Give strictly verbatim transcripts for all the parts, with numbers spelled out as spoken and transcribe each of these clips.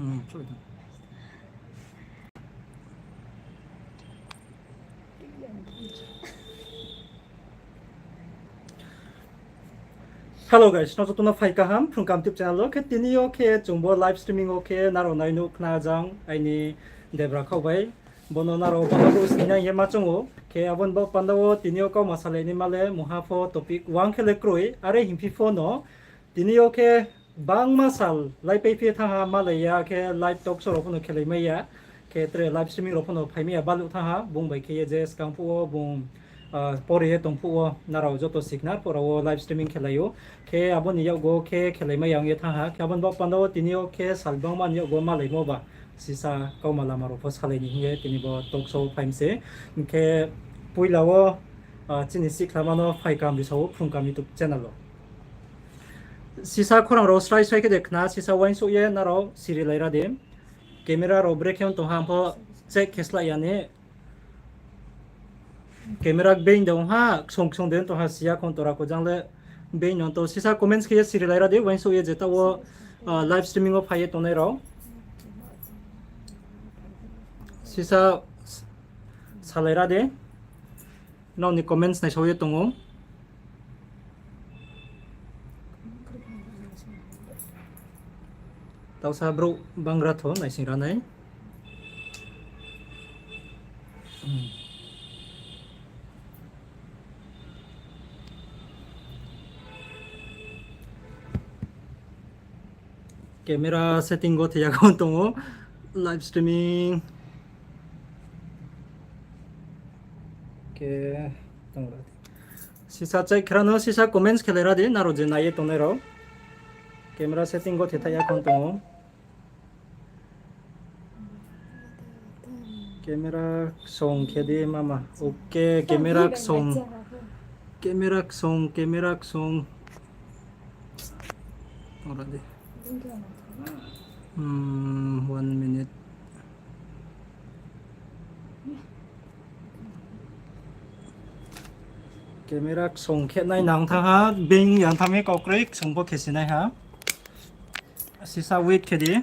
Hmm, sorry. Hello guys, nrao joto no phai kaham Phrung Kaham YouTube channel wo. Khe tini yo khe chung bo live streaming wo khe nrao nai nuh khna jang aini debra khaoh bai. Bo no nrao bo no bo sningnai ye ma choung ou. Khe abo ni baoh panda wo tini yo kauma salai naima le mungha pho topic wang khe le kroi, are hingphi pho no tini yo khe bangma sal laipaiphi thanng ha malai ya, khe live talk show rao pho no khelai mai ya, khe tre live streaming rao pho no phai mai ya, baluh thanng ha, bung bai khe ye je skang phuh wo bung, ah, pore ye tong phuh wo, nrao joto sikhna phuh rao wo live streaming khelai ou. Khe abo ni yakgu khe khelai mai ya ong ye thanng ha, khe abo ni baoh panda wo tini yo khe sal bangma ni yakgu malaimo ba, sisa kauma lama rao pho salai ni hing ye tini bo talk show phai mi se. Hing khe poila wo, ah, chini sikhla ma no phai kaham ri sa ou Phrung Kaham YouTube channel wo. Sisa khorang rao srai srai khe de khna, sisa uaingsouh ye nrao siri lai ra di. Camera rao brekhe ong tong ha, ang pho check khe slái ya ni. Camera being de ong ha, ksong ksong de ong tong ha, si ya khong tora kho jang le being no to. Sisa comments khe ye siri lai ra di, uaingsouh ye je taoh wo, ah, live streaming wo phai ye tongnai rao. Sisa s-, salai ra di. Nrao ni comments naisao ye tong ou. Taohsa brouh bangra tho naising ra nai. Camera setting go thiya kho tong ou. Live streaming. Khe tong ra di. Sisa check khe ra no, sisa comments khelai ra di, nrao je nai ye tongnai rao. Camera setting go thithai ya kho tong ou. Camera ksong khe di mama. Okay, camera ksong. Camera ksong, camera ksong. Ora di. Hmm, one minute. Camera ksong khe nai nang thanng ha, being yang thanng mi kau kroi ksong pho khe si nai ha. Sisa wait khe di.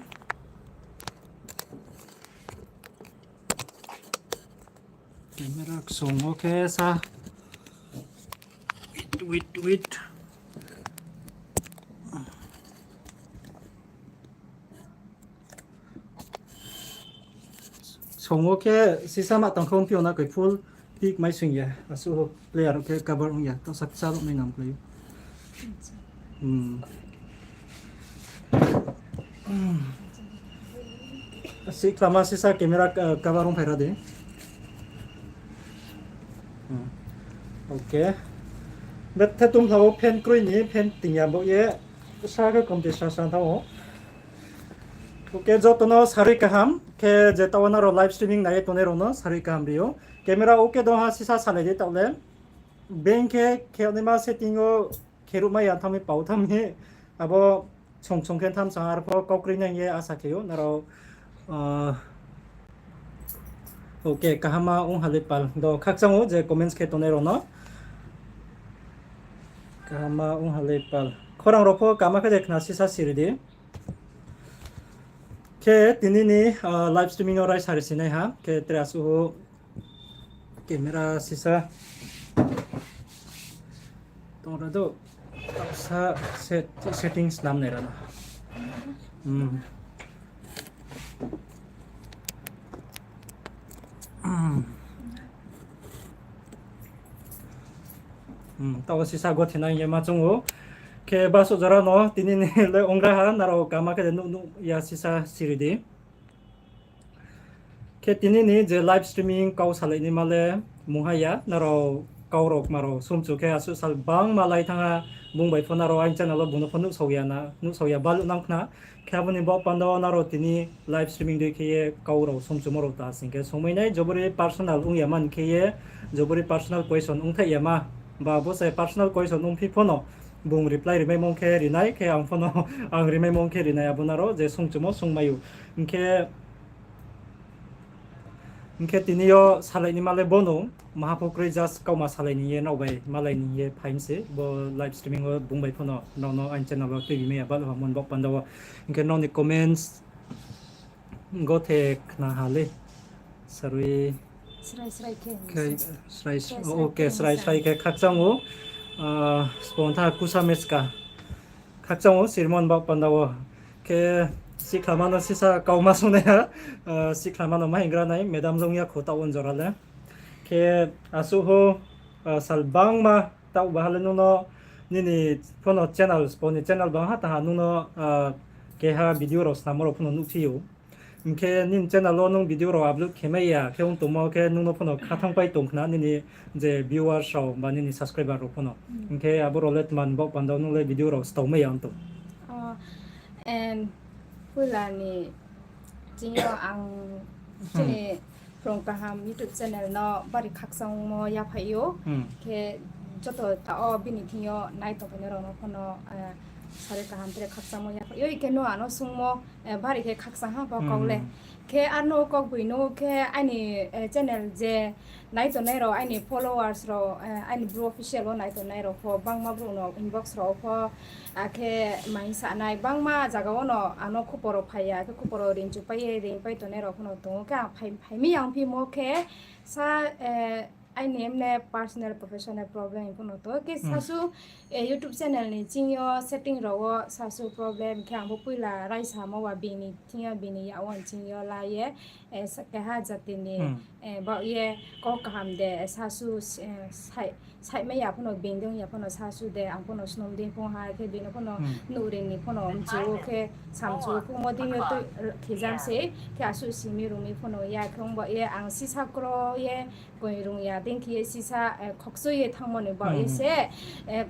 Camera ksong wo khe sa. Wait, wait, wait. Song wo khe sisa ma tang kho ongphi yo na koi full pic mai sing ya. Asuh player khe cover ong ya. Taohsa kcha ruh nai nang klai. Hmm. Sikhla ma sisa camera, eh, cover ong phai ra di. Hmm. Okay. Bethe tum pha wo fan kroi ni fan ting ya bo ye. Sa khe kom de sa sa thanng ou. Okay, joto no sarui kaham. Khe je taoh wo nrao live streaming nai ye tongnai rao no sarui kaham ri ou. Camera okay dong ha sisa salai di taoh le. Being khe khe naima setting wo khe ruhmai ya thanng mi pau thanng mi. Abo song song khe tham sa arpho kau kroi nai ye asa khe ou nrao, ah, okay, kaham ma ong ha le pal. Do khakchang ou je comments khe tongnai rao no. Kaham ma ong ha le pal. Khorang rao pho kaham khe de khna sisa siri di. Khe tini ni, ah, live streaming no raisa ri si nai ha. Khe tre asuh camera sisa. Tong ra do. Sa set, setting snam nai ra na. Hmm. Hmm. Hmm, taoh sisa gothe nai ye ma choung ou. Khe basuh jora no tini ni le ong ra ha, nrao kaham khe de nuh nuh ya sisa siri di. Khe tini ni je live streaming kau salai naima le mungha ya, nrao kau rao kma rao sumchu khe asuh sal bangma lai thanng ha, bung bai pho nrao aini channel wo bung no pho nuhsao ya na, nuhsao ya baluh nang khna. Khe abo ni baoh panda wo nrao tini live streaming dei khe ye kau rao sumchumo rao ta sing khe songmai nai, jobori personal ong ya man khe ye, jobori personal question ongthai ya ma, ba bo se personal question ongphi pho no, bung reply rimaimo khe ri nai, khe ang pho no ang rimaimo khe ri nai, abo nrao je sumchumo songmai ou. Hing khe Hing khe tini yo salai naima le bo no, maha pho kroi just kauma salai ni ye nrao bai malai ni ye phai mi se, bo live streaming wo bung bai pho no, nrao no aini channel wo tuibi mai ya baluh ha mon baoh panda wo. Hing khe nrao ni comments, Gothe khna ha le. Sarui. Srai srai khe. Khe, srai, khe, okay, srai srai khe khakchang ou. Ah, sponta kusa meska. Khakchang ou, sirmon baoh panda wo. Khe, sikhlama no sisa kauma sungnai ha. Ah, sikhlama no ma hinggra nai, madam long ya kho taoh wo jora le. Khe, asuh ho, ah, sal bangma taoh baha le nung no nini phono channel, spo ni channel bangha taha nung no, ah, keha video rao snamo rao phono nuhphi ou. Hing khe nini channel wo nung video rao upload khe mai ya, khe ong tongmo khe nung no phono khathang pai tong khna nini je viewers rao ba nini subscriber rao phono. Hing khe abo rao le tma ni baoh panda wo nung le video rao stao mai ya ong tong? O, em, puila ni ching yo ang chini Phrung Kaham YouTube channel no bari khakchangmo yaphai ou. Khe joto taoh wo bini thing yo nai tongphainai rao no phono, eh, sari kaham tre khakchangmo yaphai ou. Khe no ano sungmo, eh, bari khe khakchang ha bo kau le. Khe ano kau boi no khe aini, eh, channel je nai tongnai rao, aini followers rao, eh, aini Bru Official wo nai tongnai rao pho, bangma brouh no inbox rao pho, akhe maing sanai, bangma zaga wo no ano khupor rao phai ya, khe khupor rao rinchu pai ye, ring pai tongnai rao pho no tong ou. Khe ang phai, phai mi yang phimo khe sa, eh, aini emne personal professional problem pho no tong ou. Khe sasu, eh, YouTube channel ni ching yo setting rao wo sasu problem khe ang bo puila raisamo ba bini thing yo bini yak wo ching yo la ye, eh, sa-, keha jati ni, eh, baoh ye kau kaham de, eh, sasu, eh, sai, saimai ya pho no, bini dei ong ya pho no sasu de, ang pho no snung dei phung ha, khe bini pho no nuh ri ni pho no mchu ou khe samchu ou, phungmo dei yo tui, eh, khejam se, khe asuh simi rung mi pho no ya, khe ong baoh ye ang sisa kro ye, koi rung ya, dei khe ye sisa, eh, khokchoi ye thanngmo ni baoh ye se, eh,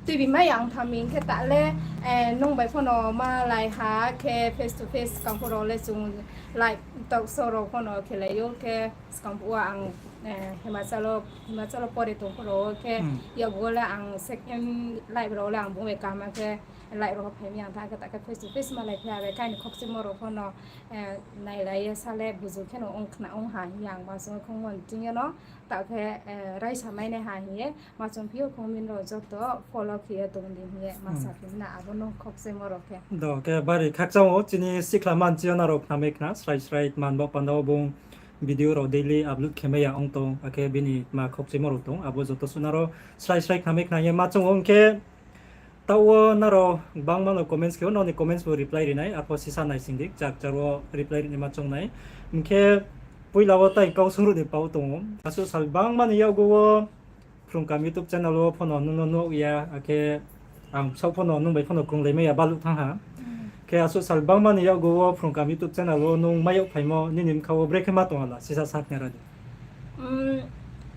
tuibi mai ya ong thanng mi hing khe ta le, eh, nung bai pho no malai ha khe face to face skang pho rao le chung live talk show rao pho no khelai ou khe skang phuh wo ang, eh, Himachal wo, Himachal wo pore tong pho rao khe yakgu wo le ang second live rao le ang bung bai kaham khe live rao phai mi ang thanng khe ta khe face to face malai phi ha bai khe aini khokchimo rao pho no, eh, nailai ye sa le buzu khe no ong khna ong ha hing ye ang ma sung khongmo ni ching yo no ta khe, eh, raisa mai nai ha hing ye ma chung phi yo comment rao joto follow khe ye tong di hing ye ma sa phi na abo no khokchimo rao khe. Do khe bari khakchang ou chini sikhlama ni ching yo nrao khnamai khna srai srai tma ni baoh panda wo bung video rao daily upload khe mai ya ong tong, akhe bini tma khokchimo rao tong, abo joto suh nrao srai srai khnamai khna hing ye ma chung ou. Hing khe taoh wo nrao gbangma no comments khe ou, nrao ni comments bo reply ri nai, arpho sisa naising di, kchar kchar wo reply ri nai ma chung nai. Hing khe poila wo tai kau sungruh ni pao tong ou. Asuh sal bangma ni yakgu wo Phrung Kaham YouTube channel wo pho no nung no nuh ya, akhe ang bsaoh pho no nung bai pho no krunglai mai ya baluh thanng ha. Khe asuh sal bangma ni yakgu wo Phrung Kaham YouTube channel wo nung mai yag phaimo nini bkha wo brekhe ma tong ha la, sisa sakhnari di.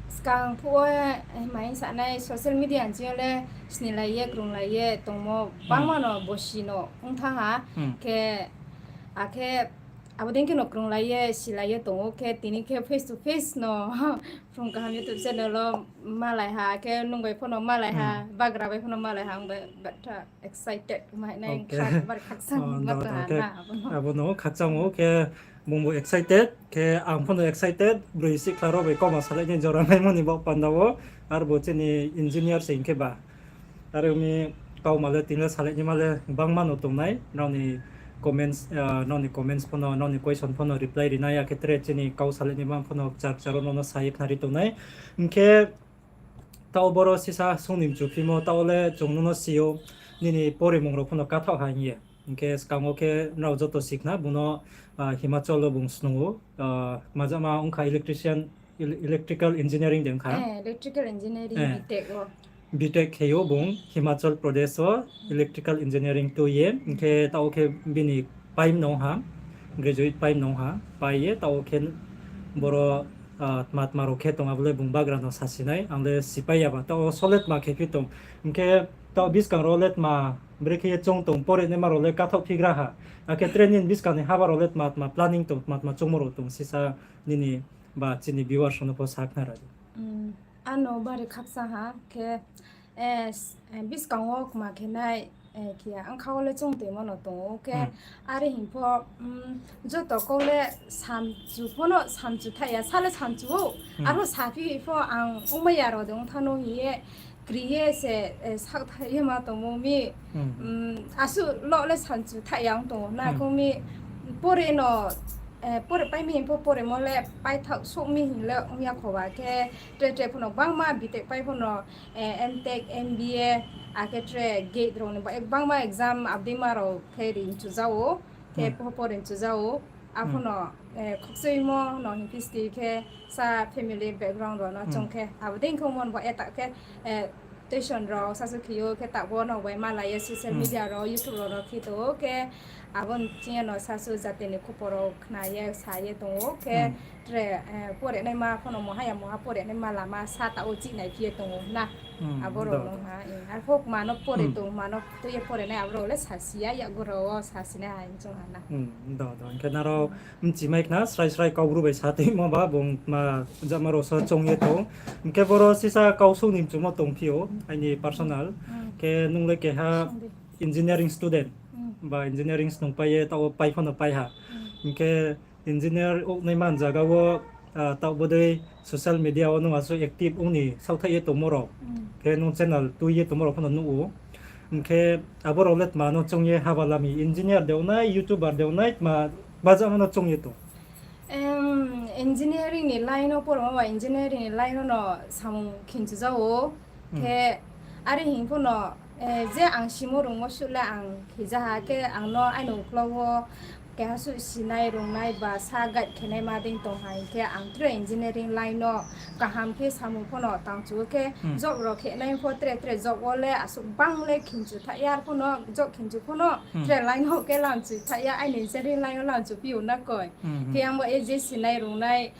Skang phuh wo, eh, mai sanai social media ni ching yo le snilai ye, krunglai ye tongmo bangma no bosi no ong thanng ha. Khe, akhe abo dei khe no krunglai ye, silai ye tong ou khe tini khe face to face no Phrung Kaham YouTube channel wo malai ha, khe nung bai pho no malai ha, bagra bai pho no malai ha, ang bai batha excited mai nai kha, bari khakchang ma tong ha na abo no. Abo no khakchang ou khe bung bo excited, khe ang pho no excited, broi sikhla rao bai kauma salai ni jora maimo ni baoh panda wo, arbo chini engineer se hing khe ba. Are ong mi kauma le tini le salai naima le gbangma no tong nai, nrao ni comments, ah, nrao ni comments pho no, nrao ni question pho no reply ri nai, akhe tre chini kau salai naima pho no kchar kchar wo nrao no sa ye khnari tong nai. Hing khe taoh boro sisa sung ni mchu phimo, taoh le chung nung no si ou, nini porimung rao pho no kathaoh ha hing ye. Hing khe skang wo khe nrao joto si khna, bung no, ah, Himachal wo bung snung ou, ah, majama ong kha electrician, ele-, electrical engineering de ong kha. B Tech khe ou bung Himachal Pradesh wo electrical engineering tui ye, hing khe taoh wo khe bini pai mnong ha, graduate pai mnong ha, pai ye taoh wo khe boro, ah, tma tma rao khe tong abo le bung bagra no sasi nai, ang le sipai ya ba, taoh wo so le tma khe phi tong. Hing khe taoh buskang rao le tma brekhe ye choung tong, pore naima rao le kathaoh phigra ha. Akhe tre nini buskang ni haba rao le tma tma planning tong, tma tma choungmo rao tong, sisa nini ba chini viewers rao no pho sakhnari di. Ano bari khakchang ha khe, eh, buskang wo kma khe nai, eh, khe ya, ang kha wo le choung toimo no tong ou khe, are hing pho, joto kau le samchu pho no samchu thaih ya, sa le samchu ou, arpho saphi pho ang ongmai ya rao de ong thanng no hing ye, kri ye se, eh, sak thaih ye ma tongmo mi, asuh lo le samchu thaih ya ong tong ou, na kong mi, Pore no, pore pai mi hing pho poremo le paithaoh souh mi hing le ong ya kho ba khe, tre tre pho no gbangma B Tech pai pho no, M Tech, M B A, akhe tre gate rao ni ba gbangma exam abo deima rao khe ri mchu ja ou, khe pho pore mchu ja ou. Apho no, khokchoimo no hing phi sti khe sa family background rao no chung khe abo dei khe ongmo no ba e ta khe, tuition rao sasu khe ou khe taoh bo no bai malai ye social media rao, YouTube rao no khe tong ou khe abo ni ching ye no sasu jati ni khupo rao khna ye sa ye tong ou khe tre, pore naima pho no moha ya moha pore naima lama sa taoh wo chih nai phi ye tong ou na. Abo rao no ha, arphuh kma no pore tong, kma no tui ye pore nai abo rao le sasi ya, yakgu rao wo sasi nai ha hing chung ha na. Do, do, hing khe nrao mchimai khna srai srai Kaubru bai sa tuimo ba bung ma jama rao so choung ye tong. Hing khe boro sisa kau sung ni mchumo tong phi ou, aini personal. Khe nung le keha engineering student, ba engineering snung pai ye taoh wo pai pho no pai ha. Hing khe engineer ong naima zaga wo, taoh bodei social media wo nung asuh active ong ni saohthaih ye tongmo rao. Khe nung channel tui ye tongmo rao pho no nuh ou. Hing khe abo rao le tma no choung ye haba lami engineer de ong nai, YouTuber de ong nai, tma bajama no choung ye tong? Engineering ni line wo pormo ba engineering ni line wo no samung khinchu ja ou. Khe are hing pho no, je ang simo rungmo suh le ang khe ja ha khe ang no aini uklau wo keha suh sinai rungnai ba sa guide khe naima dei tong ha hing khe ang tre engineering line no kaham khe samung pho no tangchu ou khe job rao khe nai pho tre tre job wo le asuh bang le khinchu thaih ya, arphuh no job khinchu pho no tre line wo khe lamchu thaih ya, aini engineering line wo lamchu phi ou na koi. Khe ang bo e je sinai rungnai,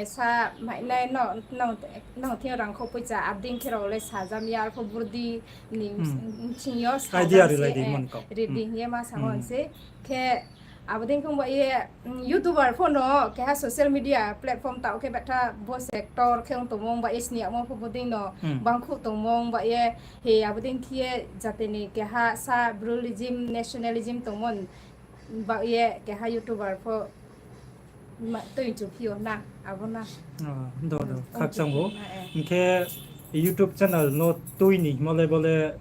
sa mainai, nang thing yo rangkhou poicha abo dei khe rao le sajam ya, arphuh burdi ni ching yo idea rilai di mon kau. Ri di hing ye ma samo se. Khe abo dei khe ong ba ye, YouTuber pho no keha social media platform taoh khe betha voice actor khe ong tongmo ong ba ye sini yagmo pho bo dei no bangkhouh tongmo ong ba ye, he abo dei khe ye jati ni keha sa Bruism, nationalism tongmo ba ye keha YouTuber pho tui chu phi ou na, abo na. Do, do, khakchang ou. Hing khe YouTube channel no tui ni hingmo le bo le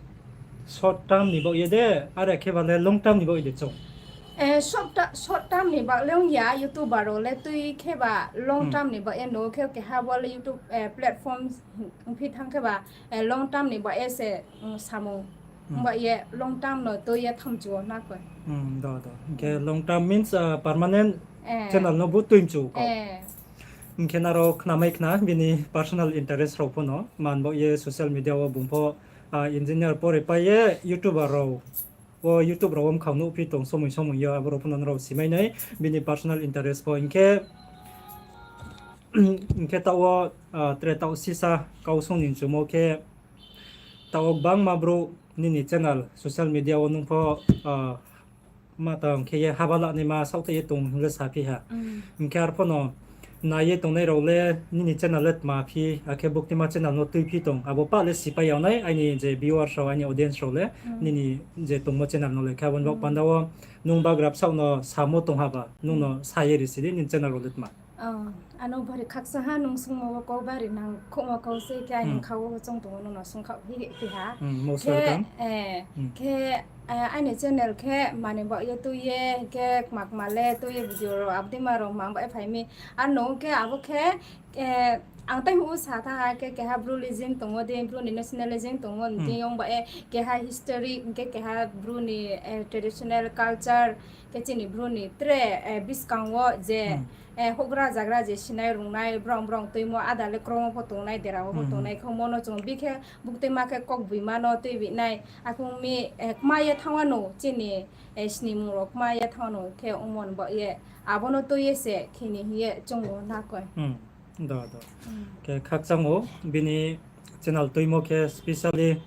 short term ni baoh ye de, are khe ba le long term ni baoh ye de chung? Short, short term ni baoh le ong ya, YouTuber rao le tui khe ba long term ni baoh ye no khe keha bo le YouTube platform ongphi thanng khe ba long term ni baoh ye se samung. Ongba ye long term no tui ye thamchu wo na koi. Do, do. Hing khe long term means permanent channel no bo tui mchu kau. Hing khe nrao khnamai khna bini personal interest rao pho no man baoh ye social media wo bung pho engineer pore pai ye YouTuber rao wo YouTube rao wo mkhang nuhphi tong somoi somoi yo, abo rao pho no nrao simai nai bini personal interest pho. Hing khe taoh wo, tre taoh sisa kau sung ni mchumo khe taoh wo gbangma brouh nini channel social media wo nung pho ma tang khe ye haba lanaima saohthaih ye tong hing le saphi ha. Hing khe arphuh no nai ye tongnai rao le nini channel le tma phi, akhe buktima channel no tuiphi tong, abo pah le sipai yag nai aini je viewers rao, aini audience rao le nini je tongmo channel no le khe abo ni baoh panda wo nung bagra bsaoh no samo tong ha ba, nung no sa ye risi di nini channel rao le tma. Ano bari khakchang ha, nung sungmo wo kau bari nangkhouhmo kau se khe aini kha wo choung tongmo nung no sungkhaoh phi ha. Khe aini channel khe mani baoh ye tui ye khe kma kma le tui ye video rao abo deima rao ma baoh ye phai mi. Ano khe abo khe ang tei houh sa thanng ha khe keha Bruism tongmo dei, Bru ni nationalism tongmo dei, ong ba ye keha history, hing khe keha Bru ni traditional culture, khe chini Bru ni tre buskang wo je houhgra zagra je sinai rungnai, brao brao tuimo ada le kromo pho tongnai, dera wo pho tongnai, khe mo no chung bikhe buktima khe kok buima no tuibi nai, akhe ong mi kma ye thanng wano chini snimung rao kma ye thanng wano khe ongmo ni baoh ye abo no tui ye se khe ni hing ye choung wo na koi. Do, do. Khe khakchang ou, bini channel tuimo khe specially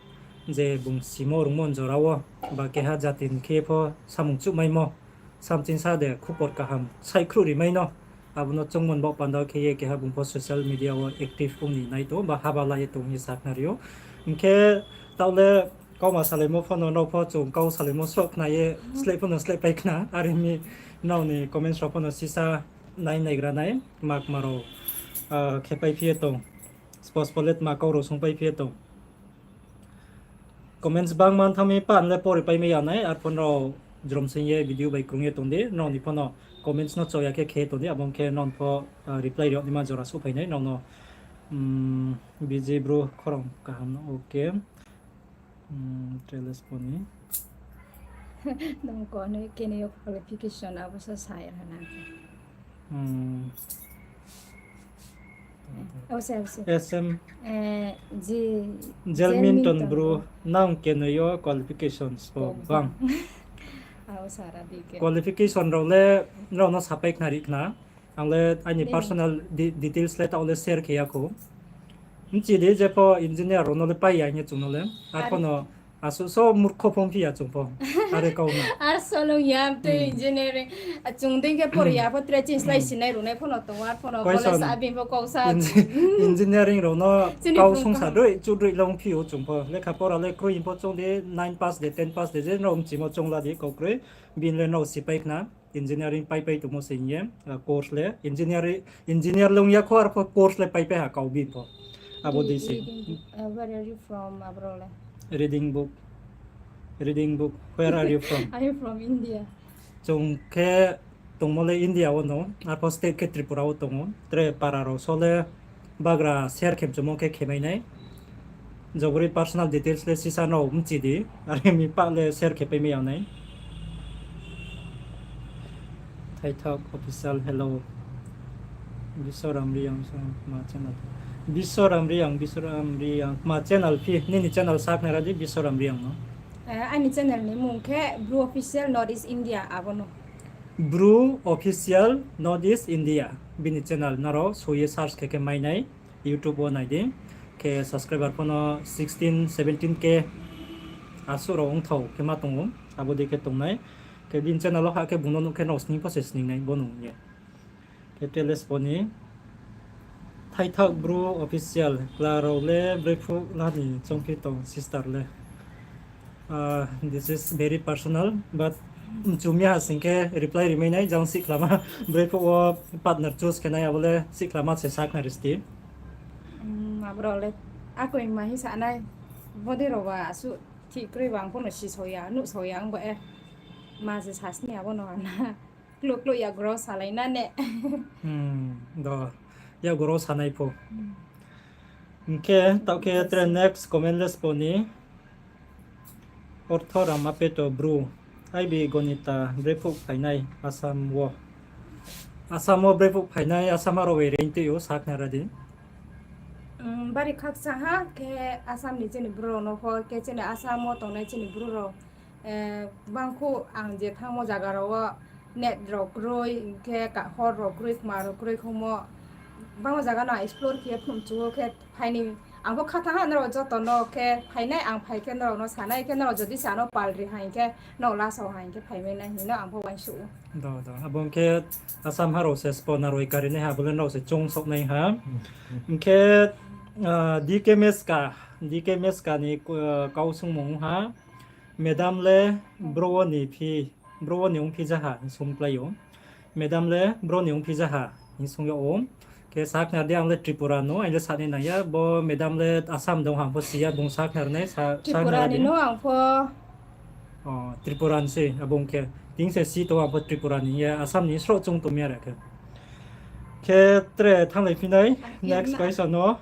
je bung simo rungmo ni jora wo, ba keha jati ni khe pho samung chuhmaimo, samching sa de khupor kaham saihkhruh rimai no, abo no choungmo ni baoh panda khe ye keha bung pho social media wo active ong ni nai tong ba haba la ye tong hing ye sa khnari ou. Hing khe taoh le kauma salaimo pho no nrao pho chung kau salaimo sroh khna ye sleh pho no slehpai khna, are mi nrao ni comments rao pho no sisa nai naigra nai, kma kma rao khepai phi ye tong, spo spo le tma kau rao sungpai phi ye tong. Comments bangma thanng mi pan le pore pai mai ya nai, arphuh nrao jrom sing ye video bai krung ye tong di, nrao ni pho no comments no chao ya khe khe tong di, abo ong khe nrao pho, ah, reply ri yag naima jora souhphai nai nrao no. Mm, B J bro, khorang kaham no, okay. Mm, Trellis pho ni. Nung ko ni kene yo qualification abo sa sa ya na. Hmm. Abo se, abo se. S M. Eh, ji, Jelminton Jelminton bro, bro. Nang kene yo qualifications pho bang. Abo sara di ke. Qualification rao le, rao no sapai khna ri khna. Ang le aini personal de-, details le taoh le share khe ya khou. Mchi di je pho engineer rao no le pai ya hing ye chung no le. Arpho no asuh so murkho phong phi ya chung pho. Are kau no. Ar solung ya, tei engineering. A chung dei khe por ya pho tre ching slái sinai runai pho no tong, arpho no college abing pho kau sa. Engineering rao no kau sung sa droi, chu droi long phi ou chung pho. Lekha pora le kroi hing pho chung di, nine pass de, ten pass de, je nrao mchimo chung la di kau kroi. Bini le nrao sipai khna. Engineering paipai tongmo se hing ye, ah, course le engineering, engineer long ya khou, arpho course le paipai ha kau bini pho. Abo di se. Reading book, uh, where are you from, abro le? Reading book. Reading book. Where are you from? I am from India. Chung khe tongmo le India wo no, arpho state khe Tripura wo tong ou. Tre para rao so le bagra share khe mchumo khe khe mai nai. Jobori personal details le sisa no mchi di. Are mi pa le share khe pai mai ya nai. Thaithak official, hello. Bisoram Reang, so, ma channel. Bisoram Reang, Bisoram Reang, ma channel phi, nini channel sakhnari di, Bisoram Reang no. Eh, aini channel ni mung khe Bru Official North East India, abo no. Bru Official North East India, bini channel nrao soi ye search khe khe mai nai. YouTube wo nai di. Khe subscriber pho no sixteen, seventeen K asuh rao ongthao khe ma tong ou. Abo dei khe tongnai. Khe bini channel wo hah khe bung no nuh khe nrao sning pho se sning nai bo nung ye. Khe Trellis pho ni. Thaithak Bru Official, kla rao le brephuh la ni choungphi tong sister le. Ah, this is very personal, but mchu mi ha sing khe reply ri mai nai, jang sihkhlama, brephuh wo partner choose khe nai, abo le sihkhlama se sakhnari sti. Hmm, abro le, akoi ma hing sa nai, bodei rao ba asuh thih kroi ba ang pho no si sao ya, nuh sao ya, ang bo e, ma se sa sni abo no na. Klo klo yakgra salai na ne. Hmm, do. Yakgra sanai pho. Hmm. Hing khe, taoh khe tre next comment le spo ni. Ortho Ramapeto Bru. Aibi Gonita brephuh phainai Assam wo. Assam wo brephuh phainai, Assam aro we reing tui ou sakhnari di. Hmm, bari khakchang ha khe Assam ni chini Bru rao no pho, khe chini Assam wo tongnai chini Bru rao. Eh, bangkhu ang je thanngmo zaga rao wo net rao kroi, hing khe ka-, hor rao kroi, kma rao kroi khongmo. Bangma zaga no ang explore khe phnuh mchu wo khe phaini. Ang pho kha thanng ha nrao joto no khe phainai, ang phai khe nrao no sanai khe nrao jodi se ano pal ri ha hing khe, nrao lasao ha hing khe phaimai nai hing no ang pho uaingsouh ou. Do, do. Abo hing khe Assam ha rao se spo naroi kari nai ha, bo le nrao se choung saoh nai ha. Hing khe, ah, D K Meska, D K Meska ni, ah, kau sungmung ha. Madam le bro wo ni phi, bro wo ni ongphi ja ha hing sungklái ou. Madam le bro ni ongphi ja ha hing sung yag ou. Khe sakhnari di, ang le Tripura no, ang le sanai nang ya, bo madam le Assam dong ha, ang pho si ya, bung sakhnari nai, sa-, Tripura ni no ang pho. Oh, Tripura ni se, abo hing khe. Ting se si tong, ang pho Tripura ni ya, Assam ni sroh choung tong mi are khe. Khe tre thannglai phi nai, next question no.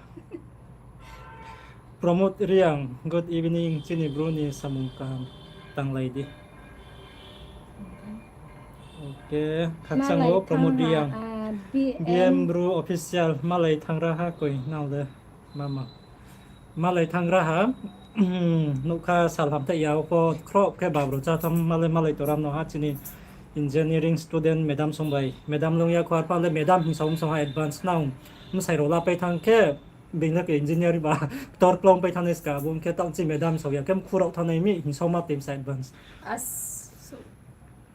Pramod Reang, good evening, chini Bru ni samung kaham tanglai di. Okay, khakchang wo Pramod Reang. B M Bru Official, malai thanng ra ha koi nang le, mama. Malai thanng ra ha, nougkha sal hamthai ya wo pho khroh khe babro chátham malai malai toram no ha chini engineering student madam song bai. Madam long ya khou arpha le madam hing sao song ha advance nang. Bsai rao lapai thanng khe, being le khe engineer ba, ktor klong pai thanngnai ska, abo ong khe taoh chi madam sao ya khe mkhu rao thanngnai mi hing sao ma tei bsa advance.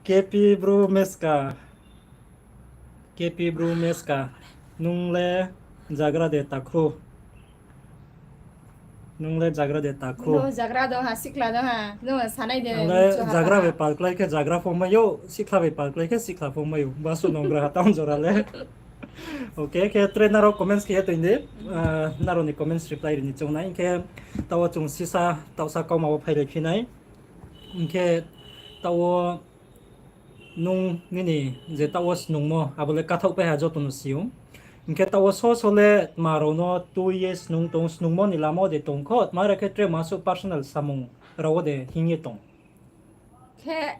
K P Bru Meska. K P Bru Meska. Nung le zagra de takhru. Nung le zagra de takhru. Nung zagra dong ha, sikhla dong ha. Nung sanai de. Ang le zagra bai pal klái khe zagra phung mai ou, sikhla bai pal klái khe sikhla phung mai ou. Basu nonggra ha taoh jora le. Okay, khe tre nrao comments khe ye toing di. Ah, nrao ni comments reply ri ni choung nai. Hing khe taoh wo chung sisa, taoh sa kauma wo phailai phi nai. Hing khe taoh wo Nung nini je taoh wo snungmo, abo le kathaoh pai ha joto no si ou. Hing khe taoh wo so so le tma rao no tui ye snung tong, snungmo ni lama wo de tong kho, tma rao khe tre ma suh personal samung rao wo de hing ye tong. Khe,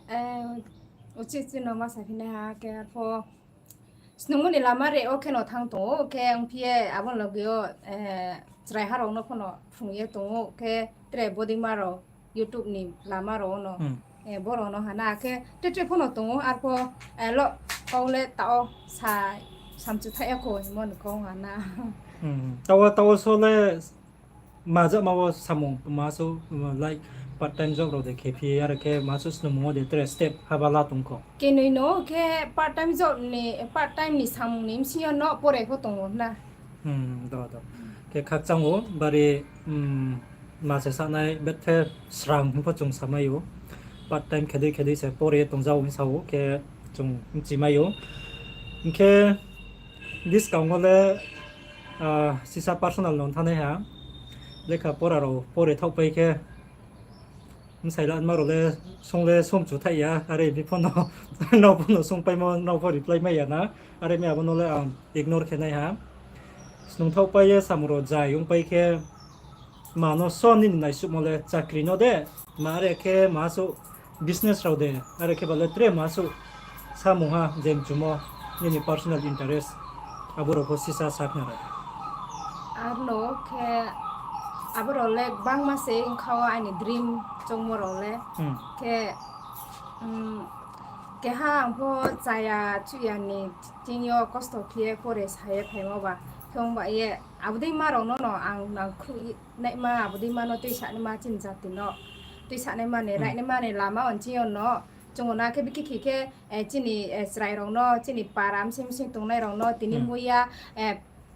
uchih chih no ma saphi nai ha, khe arpho snungmo ni lama re wo khe no thanng tong ou, khe ongphi ye abo ni loge yo, chraiha rao no pho no phrung ye tong ou, khe tre bodeima rao YouTube ni lama rao wo no, bo rao no ha na, khe tre tre pho no tong ou, arpho, lo kau le taoh wo sa, samchu thaih ya kho hingmo ni kau ha na. Taoh wo, taoh wo so le majama wo samung ma suh, like, part time job rao de khe phi, are khe ma suh snungmung wo de tre step haba la tong kho. Kenoi no khe part time job ni, part time ni samung ni bsing yo no pore pho tong ou na. Khe khakchang ou, bari, ma se sanai bethe srang hing pho chung samai ou. Part time khe dei khe dei se pore tongja ou hing sa ou, khe chung bchimai ou. Hing khe buskang wo le, sisa personal no thanngnai ha. Lekha pora rao pore thaohpai khe, bsai lanma rao le sung le sungchu thaih ya, are mi pho no, nrao pho no sungpaimo, nrao pho reply mai ya na, are mi abo no le ang ignore khe nai ha. Snung thaohpai ye samung rao zai ongpai khe, ma no so nini naisuhmo le chakri no de, ma are khe ma suh business rao de, are khe ba le tre ma suh samung ha je mchumo nini personal interest, abo rao pho sisa sakhnari. Arno khe abo rao le gbangma se ongkha wo aini dream choungmo rao le. Khe, keha ang pho chaya chuya ni thing yo kosto khe ye pore sa ye phaimo ba. Khe ong ba ye, abo deima rao no no ang nangkhruh naima, abo deima no tuisanaima chini jati no. Tuisanaima ni, rainaima ni lama wo chini yo no. Chung o na khe bikhe khe khe, chini, chrai rao no, chini para bsing bsing tongnai rao no, tini muiya,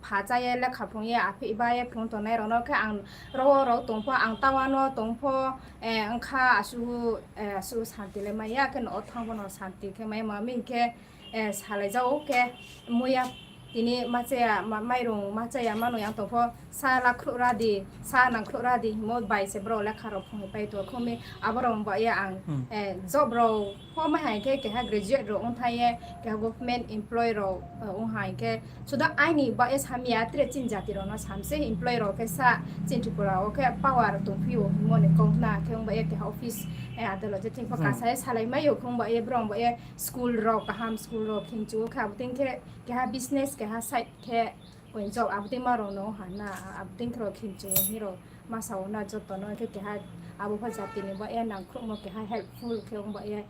pha chá ye lekha phrung ye, aphih ba ye phrung tongnai rao no khe ang ro wo rao tong pho, ang tawa no tong pho, ongkha asuh, asuh santi le mai ya, khe no o thanng pho no santi khe mai ma mi hing khe, salai ja ou khe, muiya tini ma chaya, mairung ma chaya, ma no yang tong pho, sa lakhruh ra di, sa nangkhruh ra di hingmo bai se brao lekha rao phrung pai tong kho mi, abo rao ba ye ang, job rao pho mai hai khe keha graduate rao ong thang ye, keha government employee rao, ong hai khe, suda aini ba ye sam ya, tre chini jati rao no sam se employee rao khe sa, chini Tripura wo khe power tongphi ou hingmo ni kau na khe ong ba ye keha office, adolot je thing pho kasa ye salai mai ou khe ong ba ye brao ba ye school rao kaham school rao khingchu ou khe abo dei khe keha business keha side khe job abo deima rao no ha na, abo dei khe rao khingchu ou hing rao ma sa ou na joto no khe keha abo pho jati ni ba ye nangkhruhmo keha helpful khe ong ba ye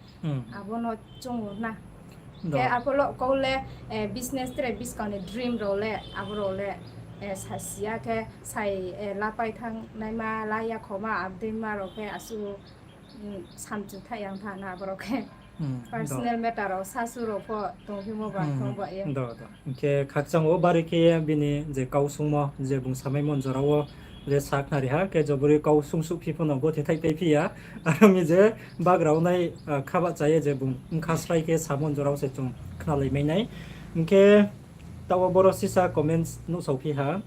abo no choung ou na. Khe arphuh lo kau le, business tre buskang ni dream rao le abo rao le, sasi ya khe sai, lapai thanng naima la ya kho ma abo deima rao khe asuh, samchu thaih yang tha na abo rao khe. Personal matter rao sasu rao pho tongphimo ba khe ong ba ye. Hing khe khakchang ou bari khe ye bini je kau sungmo je bung samaimo jora wo je sakhnari ha khe jobori kau sungsuh phi pho no gothe thaih pai phi ya. Aro mi je bagra ongnai, khabahcha ye je bung bkha srai khe samo jora wo se chung khnalai mai nai. Hing khe taoh wo boro sisa comments nuhsao phi ha.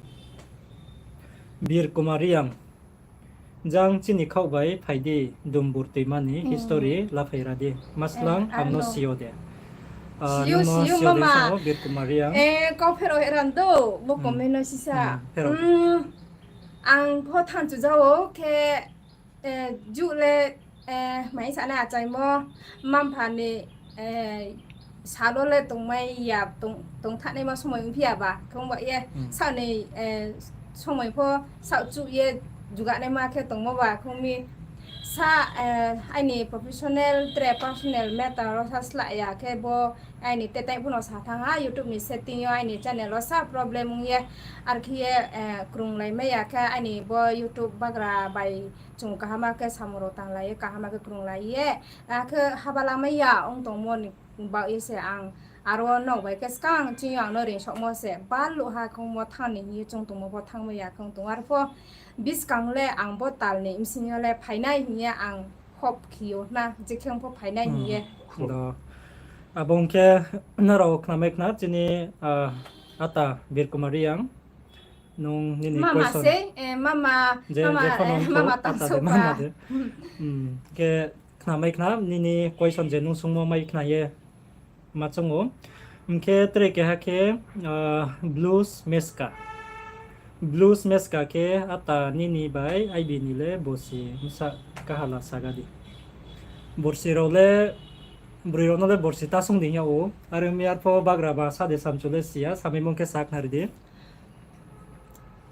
Bir Kumar Reang. Jang chini khaoh bai phai di, Dumbur Toima ni history laphai ra di. Maslang, ang no si yo de. Nung no si yo de, mama. Kau pherao he ran do, bo comment no sisa. Ang pho thanchu ja ou khe, juh le, mai sa nai achaimo, mma-mpha ni, sal wo le tongmai ya, tongthanaima somoi ongphi ya ba khe ong ba ye, saoh ni, somoi pho saoh chuh ye juganaima khe tongmo ba khe ong mi. Sa, aini professional tre personal matter wo sa slah ya khe bo aini tetai pho no sa thanng ha, YouTube ni setting yo aini channel wo sa problem ong ye, arkhe ye, krunglai mai ya khe aini bo YouTube bagra bai chung kaham khe samung rao tanglai ye, kaham khe krunglai ye, akhe haba lamai ya ong tongmo ni baoh ye se ang aro nrao bai khe skang chini yo ang no ringsohmo se baluh ha khe ongmo thanng ni hing ye chung tongmo pho thanngmai ya khe ong tong ou. Arpho buskang le ang bo tal ni bsing yo le phainai hing ye ang hope khe ou na, je khe ong pho phainai hing ye. Abo ong khe nrao khnamai khna chini, ata Bir Kumar Reang. Nung nini question se, mama, je, mama, je pho nung mama ata de, mama de. Khe khnamai khna, nini question je nung sungmo mai khna ye. ma chong ou. Hing khe tre keha khe, ah, Blues Meska. Blues Meska khe ata nini bai aibi ni le bosi bsa kaha la saga di. Borsi rao le, broi rao no le borsi ta sung di hing yag ou. Are ong mi arpho bagra ba sa de samchu le si ya, samaimo khe sa khnari di.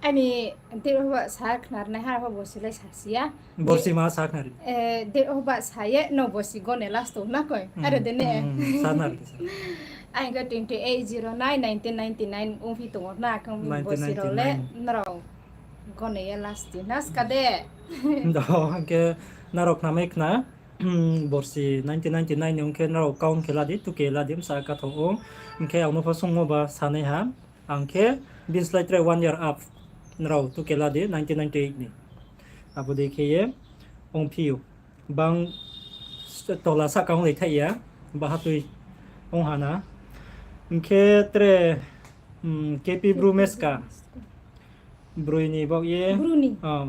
Aini date of birth sa khnari nai ha, arpho borsi le sa si ya. Borsi ma sa khnari. Eh, date of birth sa ye, no borsi gone last tong na koi. Are de ne. Sa khnari di sa. Aini khe twenty eight zero nine nineteen ninety nine ongphi tong ou na, khe borsi rao le nrao gone ye last di na ska de. Do, hing khe nrao khnamai khna, borsi nineteen ninety nine ni ong khe nrao count khe la di, tuke la di, bsa katho ou. Hing khe ang no pho sungmo ba sanai ha. Ang khe bini slái tre one year up, nrao tuke la di, nineteen ninety eight ni. Abo dei khe ye ongphi ou. Bang tola sahka onglai thaih ya, baha tui ong ha na. Hing khe tre, K P Bru Meska. Broi ni baoh ye,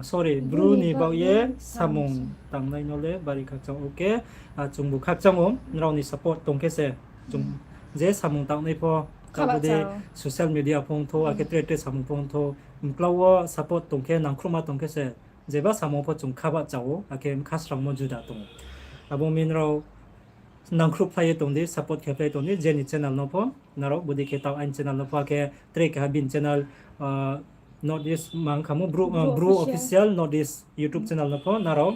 sorry, Bru ni baoh ye samung tangnai no le bari khakchang ou. Khe, ah, chungbu khakchang ou, nrao ni support tong khe se, chung je samung tangnai pho, abo dei social media pho ongthou, akhe tre tre samung pho ongthou, mklau wo support tong khe, nangkhruhma tong khe se, jeba samung pho chung kha bahcha ou, akhe bkha srangmo juda tong ou. Abo mi nrao nangkhruhphlai ye tong di, support khephlai tong di, je ni channel no pho, nrao bodei khe taoh aini channel no pho, akhe tre keha bini channel, ah, North East mang khamo, Bru, ah, Bru Official North East YouTube channel no pho, nrao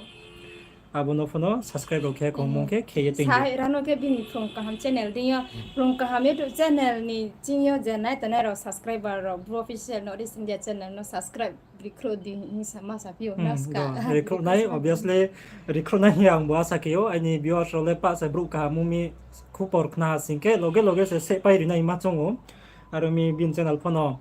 abo no pho no subscribe rao khe kongmung khe khe ye tong di. Sa rano khe bini phrung kaham channel deing yo, phrung kaham YouTube channel ni ching yo je nai tongnai rao subscriber rao Bru Official North East India channel no subscribe rikhruh di hing sa ma saphi ou na ska. Rikhruh nai, obviously, rikhruh nai hing ye ang bo asa khe ou, aini viewers rao le pah se brouh kaham ong mi khupor khna sing khe loge loge se sehpai ri nai ma chong ou. Aro mi bini channel pho no,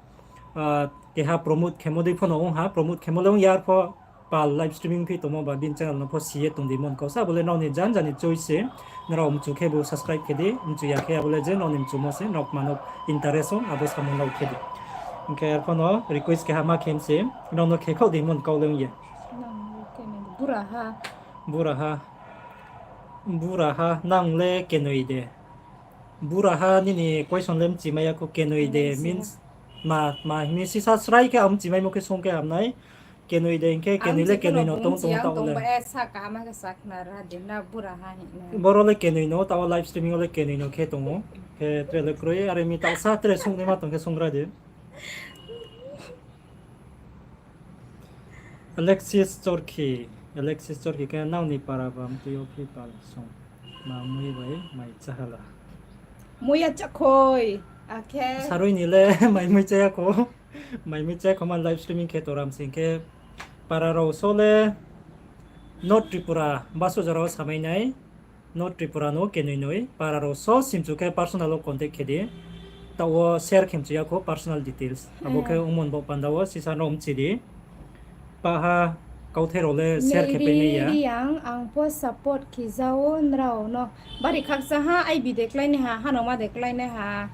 ah, keha promote khemo dei pho no ong ha, promote khemo le ong ya, arpho pal live streaming phi tongmo ba bini channel no pho si ye tong di mon kau sa, abo le nrao ni jan jan ni choice se, nrao mchu khe bo subscribe khe di, mchu ya khe abo le je nrao ni mchumo se, nrao kma no interest ong, abo samung nrao khe di. Hing khe arpho no request keha ma khe mi se, nrao no khe khaoh di mon kau le ong ye. Buraha. Buraha. Buraha, nang le kenoi de. Buraha nini question le mchimai ya kho, kenoi de means ma, ma hing mi sisa srai khe ang mchimaimo khe sung khe ham nai. Kenoi de hing khe kenoi le kenoi no tong tong taoh le. Boro le kenoi no, taoh live streaming wo le kenoi no khe tong ou. Khe tre le kroi, are mi taoh sa tre sungnaima tong khe sungra di. Alexis Chorkhi, Alexis Chorkhi khe nang ni para ba mtui yo phi pal sung. Ma mui bai mai chá ha la. Mui ya chakhoi, akhe. Sarui ni le mai mui chá ya kho. Mai mui chá kho ma live streaming khe toram sing khe. Para rao so le North Tripura, baso jora wo samai nai. North Tripura no kenoi noi, para rao so simchu khe personal wo contact khe di. Taoh wo share khe mchu ya kho personal details. Abo khe ongmon baoh panda wo sisa no mchi di. Paha kauthai rao le share khe pai nai ya. Riang, ang pho support khe ja ou nrao no. Bari khakchang ha, aibi de klái nai ha, hanoma de klái nai ha.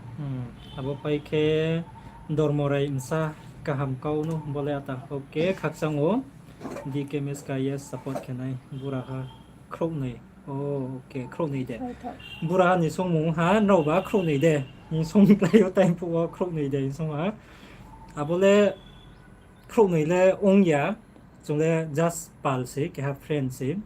Abo pai khe Dormorai bsa kaham kau no bo le ata. Okay, khakchang ou. D K Meska yes support khe nai buraha khrouhnoi. Okay, khrouhnoi de. Buraha ni songmung ha, nraoba khrouhnoi de. Song klái ou time phuh wo khrouhnoi de song ha. Abo le khrouhnoi le ong ya. Chung le just pal se, keha friend se.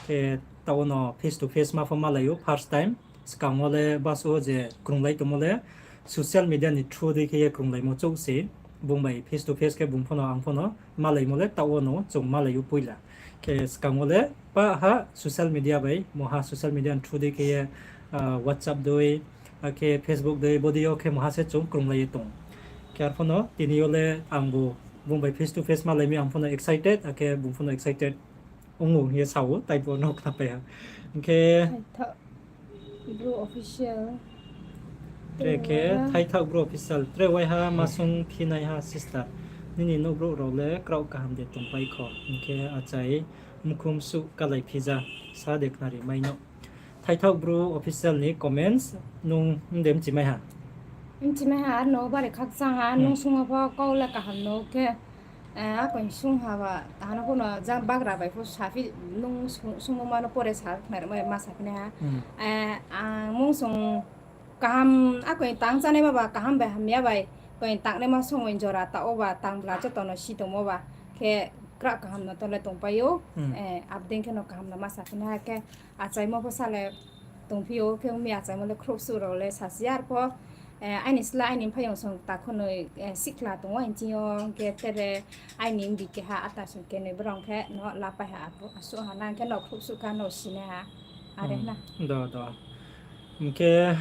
Khe taoh wo no face to face ma pho malai ou first time. Skang wo le bus wo je krunglai tongmo le social media ni through dei khe ye krunglaimo chouh se. Bung bai face to face khe bung pho no ang pho no malaimo le taoh wo no chung malai ou poila. Khe skang wo le paha social media bai, moha social media ni through dei khe ye, WhatsApp dei, akhe Facebook dei, bodei yo khe moha se chung krunglai ye tong. Khe arpho no tini yo le ang bo bung bai face to face malai mi ang pho no excited, akhe bung pho no excited ong ou hing ye sa ou, taibo no khnapai ha. Hing khe Thaithaoh Bru Official. Tre khe Thaithaoh Bru Official. Tre waiha masung phinaiha sister. Nini nouhbrouh rao le kraoh kaham de tongpai kho. Hing khe achai mkhum suh kalai phija. Sa de khnari mai no. Thaithaoh Bru Official ni comments nung de mchimai ha. Mchimai ha, arno bari khakchang ha, nung sungmo pho kau le kaham no khe, akoi sung ha ba, hano pho no jang bagra bai pho saphi, nung sungmo ma no pore sa khnari mai ma saphi nai ha. Ang mung sung Kaham, a koi tang chánaima ba kaham bai hamya bai, koi tangnaima somoi jora taoh wo ba tang bla joto no si tongmo ba, khe kra kaham no to le tongpai ou, abdei khe no kaham no ma sa phi nai ha khe, achaimo pho sa le tongphi ou, khe ong mi achaimo le khrouhsuh rao le sasi ya arpho, aini sla aini mphaiyong song takhunoi, sikhla tong ou aini ching yo, hing khe tere aini mbi keha ata song kenoi brao khe no lapai ha, asuh ha nang khe no khrouhsuh kha no sinai ha, are na. Do, do. Hing khe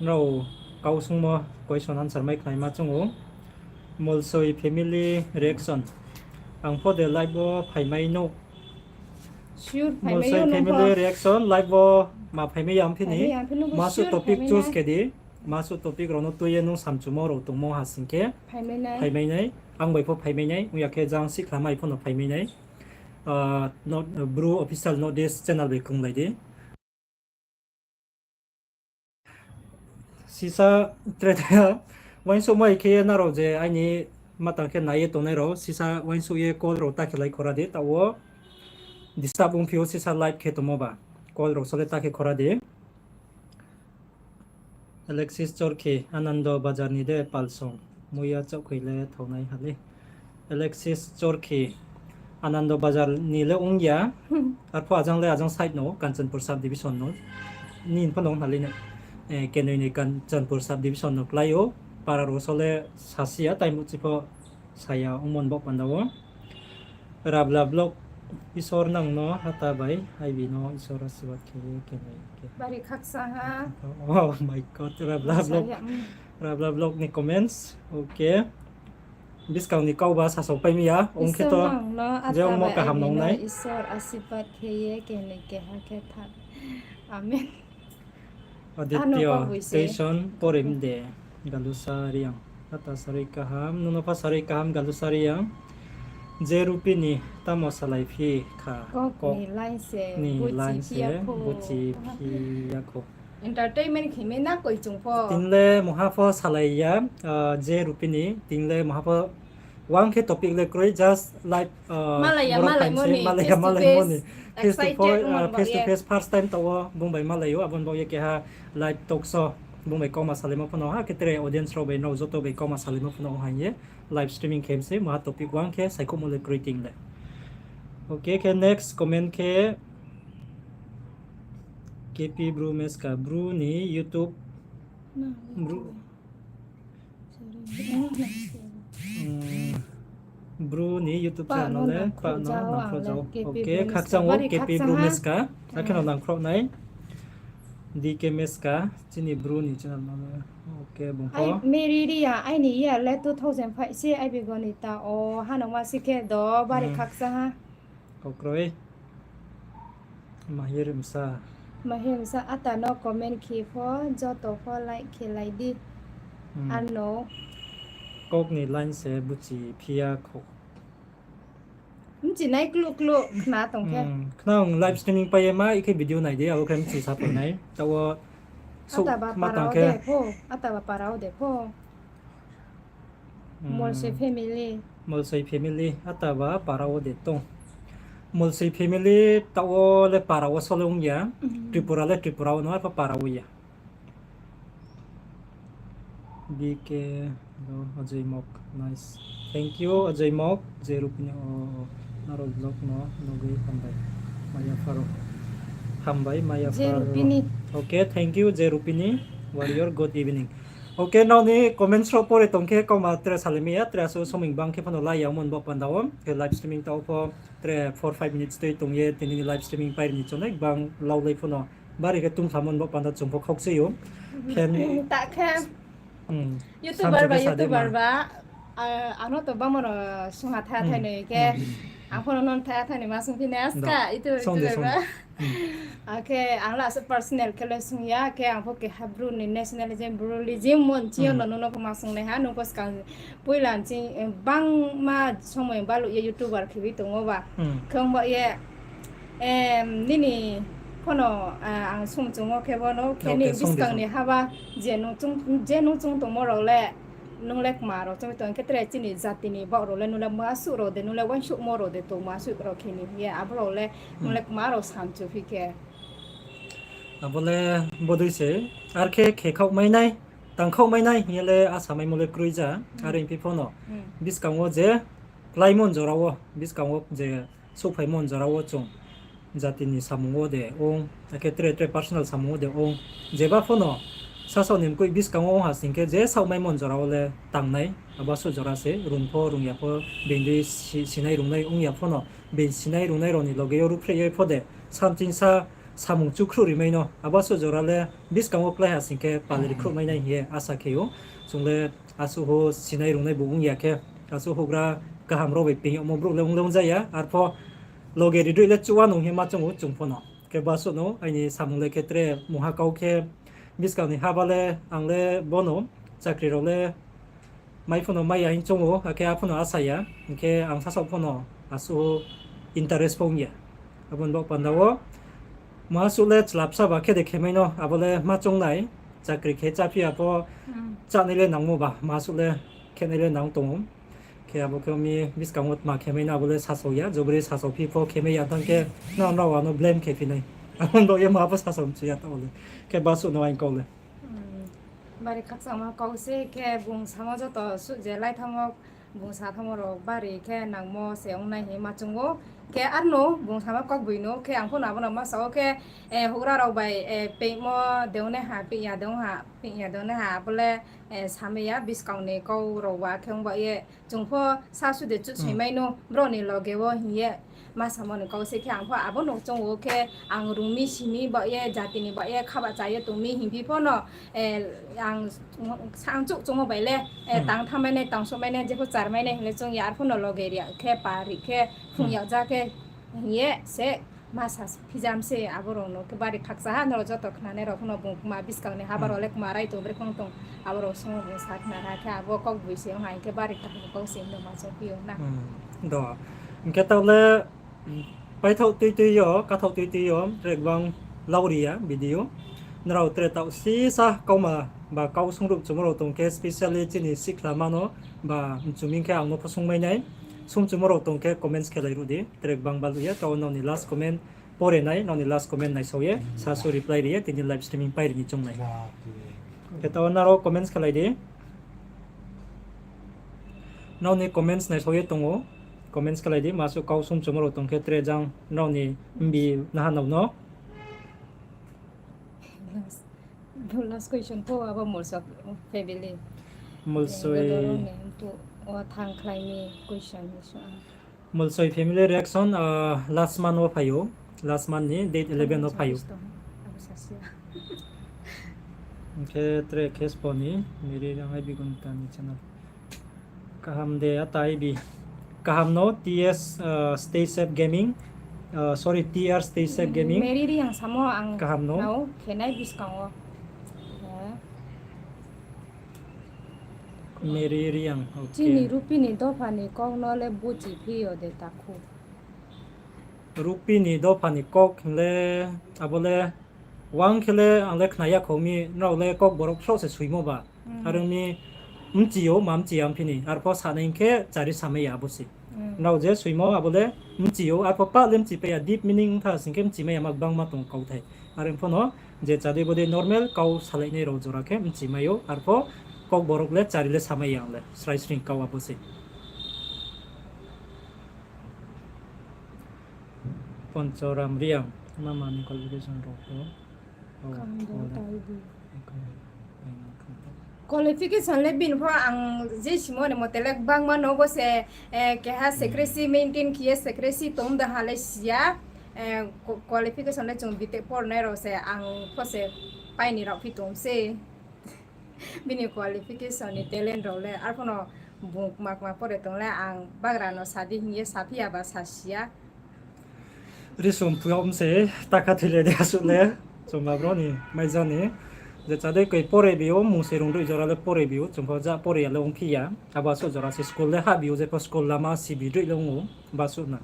nrao kau sungmo question answer mai khnaima chung ou. Molsoi family reaction. Ang pho de live wo phaimai nou. Molsoi family reaction live wo ma phaimai ya ongphi ni. Masuh topic choose khe di. Masuh topic rao no tui ye nung samchumo rao tongmo ha sing khe phaimai nai. Ang bai pho phaimai nai. Ong ya khe jang sikhla mai pho no phaimai nai. Bru Official North East channel bai krunglai di. Sisa tre, uaingsouhmai khe ye nrao je aini matang khe nai ye tongnai rao, sisa uaingsouh ye call rao ta khe lai khora di, taoh wo disturb ongphi ou sisa live khe tongmo ba, call rao so le ta khe khora di. Alexis Chorkhi, Anando Bazar ni de palsong, muiya chaohkhoi le thaonai ha lei. Alexis Chorkhi, Anando Bazar ni le ong ya, arpho ajang le ajang side no, Kanchanpur subdivision no, nini pho no ong ha lei na, kenoi ni Kanchanpur subdivision no klái ou, para rao so le sasi ya, taimuhchi pho sa ya ongmo ni baoh panda wo. Rabla vlog, Isor nang no hata bai, aibi no Isor asirbad khe ye kenoi khe. Bari khakchang ha. Oh my God, Rabla vlog. Rabla vlog ni comments, okay. Buskang ni kau ba sasao pai mi ya, ong khe to, je ongmo kaham nong nai. Isor asirbad khe ye kenoi keha khe tha. Amen. Aditya, tuition porim de, Galusa Reang. Ata sarui kaham, nung no pha sarui kaham, Galusa Reang. Je Rupini, tamo salai phi kha, kok ni line se buchi phi ya kho. Entertainment khe mi na koi chung pho. Tini le mungha pho salai ya, je Rupini, tini le mungha pho uang khe topic le kroi, just live, malai ya, malaimo ni, face to face first time taoh wo bung bai malai ou, abo ni baoh ye keha live talk show, bung bai kauma salaimo pho no, ha khe tre audience rao bai nrao joto bai kauma salaimo pho no ong ha hing ye live streaming khe mi se, mungha topic uang khe saikhouhmo le kroi tini le. Okay, khe next comment khe K P Bru Meska, Bru ni YouTube, Bru, Bru ni YouTube channel le pah no nangkhrouh jao. Okay, khakchang ou K P Bru Meska, akhe no nangkhrouh nai. D K Meska, chini Bru ni channel no le. Okay, bung pho. Meri Ria, aini year le two thousand five se, aibi goni ta o, hanongma si khe do, bari khakchang ha. Kokroi. Mahirmsa. Mahirmsa ata no comment khe pho, joto pho like khe lai di. Ano. Kok ni line se buchi phi ya kho. Bchi nai kluh kluh khna tong khe. Khna ong live streaming pai ye ma, ikhe video nai di, abo khe bchi sa phai nai. Taoh wo, so, ata ba ma tang para wo khe de pho, ata ba para wo de pho. Molsoi family. Molsoi family, ata ba para wo de tong. Molsoi family taoh wo le para wo so le ong ya. Tripura le Tripura wo no, arpho para wo ya. B K, Ajoi Mok, nice. Thank you, Ajoi Mok, je Rupini, o, nrao vlog no nugwi hambai. Maya Pharo. Hambai, Maya Pharo. Okay, thank you, je Rupini Warrior, good evening. Okay, nrao ni comments rao pore tong khe kauma tre salai mai ya, tre asuh somoi bang khe phano lai ya mon bo panda wo. Khe live streaming taoh pho tre four five minutes tei tong ye, tini ni live streaming pai ri ni chonai bang lau lai phano. Bari khe tungsa mon bo panda chung pho khokchai ou. Khe ta khe. YouTuber ba, YouTuber ba, ano to bangma no sungha tha thai noi khe. Ang pho no non tha thai noi ma sung phi nai aska, YouTuber ba. Akhe ang la se personal khe le sung ya, khe ang pho keha Bru ni nationalism, Bruism mon ching yo no nung no pho ma sung nai ha, nung pho skang poila ching, bangma somoi baluh ye YouTuber khe bi tong ou ba. Khe ong ba ye, nini pho no, ang sung chung ou khe bo no, khe ni buskang ni haba, je nung chung tongmo rao le, nung le kma rao chung tong khe tre chini jati ni baoh rao le, nung le masuh rao de, nung le uaingsouhmo rao de, tong masuh rao khe ni hing ye, abo rao le, nung le kma rao samchu phi khe. Abo le bodei se, ar khe khekhaoh mai nai, tangkhaoh mai nai hing ye le asa maimo le kroi ja, are hing phi pho no. Buskang wo je kláimo ni jora wo, buskang wo je souhphaimo ni jora wo chung jati ni samung wo de ong, akhe tre tre personal samung wo de ong, jeba pho no sasaoh ni mkoih buskang wo ong ha sing khe je saohmaimo ni jora wo le tang nai, abo asuh jora se, rung pho rung ya pho, being dei si-, sinai rungnai ong ya pho no, being sinai rungnai rao ni loge yo ruhphreh ye pho de, samchingsa samung chukhruh ri mai no, abo asuh jora le buskang wo klái ha sing khe pal ri khruh mai nai hing ye asa khe ou. Chung le asuh ho sinai rungnai bu ong ya khe, asuh houhgra kaham rao bai peing yagmo brouh le ong le ong ja ya, arpho loge ridroih le chuh wa nung hing ye ma choung ou chung pho no. Khe bo asuh no, aini samung le khe tre mungha kau khe, buskang ni haba le ang le bo no, chakri rao le mai pho no mai ya hing choung ou, akhe apho no asa ya, hing khe ang sasaoh pho no asuh interest pho ong ya. Abo ni baoh panda wo, mungha suh le chlapsa ba khe de khe mai no, abo le ma choung nai, chakri khe cháphi ya pho, chánai le nangmo ba, mungha suh le khenai le nang tong ou. Khe abo khe mi buskang wo tma khe mai no abo le sasao ya, jobori sasao phi pho khe mai ya thanng khe, nrao, nrao ano blame khe phi nai. Abo ni baoh ye ma pho sasao mchu ya taoh le. Khe bo asuh no aini kau le. Bari khakchangma kau se khe bung samo joto suh je lai thanngmo, bung sa thanngmo rao bari khe nangmo se ong nai hing ma choung ou. Khe arno bung samo kaugboino khe ang pho no abo no ma sa ou khe, houhgra rao bai, peingmo de ong nai ha, peing ya de ong ha, peing ya de ong nai ha, abo le, samai ya buskang ni kau rao ba khe ong ba ye chung pho sasu de chuhsoing mai no, brao ni loge wo hing ye ma samo ni kau se khe ang pho abo no choung ou khe ang rung mi si mi ba ye jati ni ba ye khabahcha ye tong mi hing phi pho no, ang, ang chouh choungmo bai le, tang thanngmai nai, tang souhmai nai, jepho charmai nai hing le choung ya, arpho no loge ri ya khe, pa ri khe, phrung yag ja khe, hing ye se ma sa phi jam se abo rao no khe bari khakchang ha, nrao joto khnanai rao pho no bung kma buskang ni haba rao le kma rai tong bre khong tong, abo rao song bung sa khna ra khe abo kaugboise ong ha hing khe bari kaham kau se hing no ma choung phi ou na. Do. Hing khe taoh le, paithaoh tui tui yo, kathaoh tui tui yo, tre gbang lau ri ya video. Nrao tre taoh sisa kauma ba kau sungruh chumo rao tong khe, specially chini sikhlama no ba mchu mi khe ang no pho sungmai nai. Sungchumo rao tong khe comments khelai ruh di, tre gbang baluh ye, taoh nrao ni last comment pore nai, nrao ni last comment naisao ye, sasu reply ri ye, tini live streaming pai ri ni choung nai. Khe taoh nrao comments khelai di. Nrao ni comments naisao ye tong ou, comments khelai di, masuh kau sungchumo rao tong khe tre jang nrao ni mbi naha nrao no. Last, last question pho abo Molsoi family. Molsoi. Bangalore ni tu o thang khlai ni question ni so. Molsoi family reaction, last month wo phai ou, last month ni date eleven wo phai ou. Hing khe tre khe spo ni, Meri Riang I B Gunta ni channel. Kaham de ata I B. Kaham no T S, Stay Safe Gaming. Sorry, T R Stay Safe Gaming. Meri Riang samo ang kaham no nao khenai buskang wo. Meri Riang, okay. Chini Rupi ni dopha ni kau no le buchi phi yo de takhu. Rupi ni dopha ni kau hing le, abo le, wang khe le ang le khna ya khou mi, nrao le Kokborok sroh se soimo ba. Are ong mi, mchi yo, ma mchi ya ong phi ni, arpho sanai hing khe chari samai ya abo se. Nrao je soimo abo le mchi yo, arpho pah le mchi pai ya, deep meaning ong tha sing khe mchi mai ya ma gbangma tong kauthai. Are ong pho no, je chadei bodei normal kau salainai rao jora khe mchi mai ou, arpho Kokborok le chari le samai ya ang le, srai sring kau abo se. Ponchoram Riang, mama ni qualification rao pho. Qualification le bini pho ang je simo ni mote le gbangma no bo se, keha secrecy maintain khe ye secrecy tong de ha le si ya, qualification le chung B Tech pornai rao se ang pho se pai ni rao phi tong se. Bini qualification ni talent rao le, arphuh no bung kma kma pore tong le ang bagra no sa di hing ye saphi ya ba sa si ya. Risum phuh yag mi se, ta kha thoi le de asuh le, chungba bro ni, maija ni. Je chadei koi pore bi ou, mung se rung droih jora le pore bi ou, chung pho ja pore ya le ongphi ya. Abo asuh jora se school le hahbi ou, jepho school lama sibi droih le ong ou, basuh na.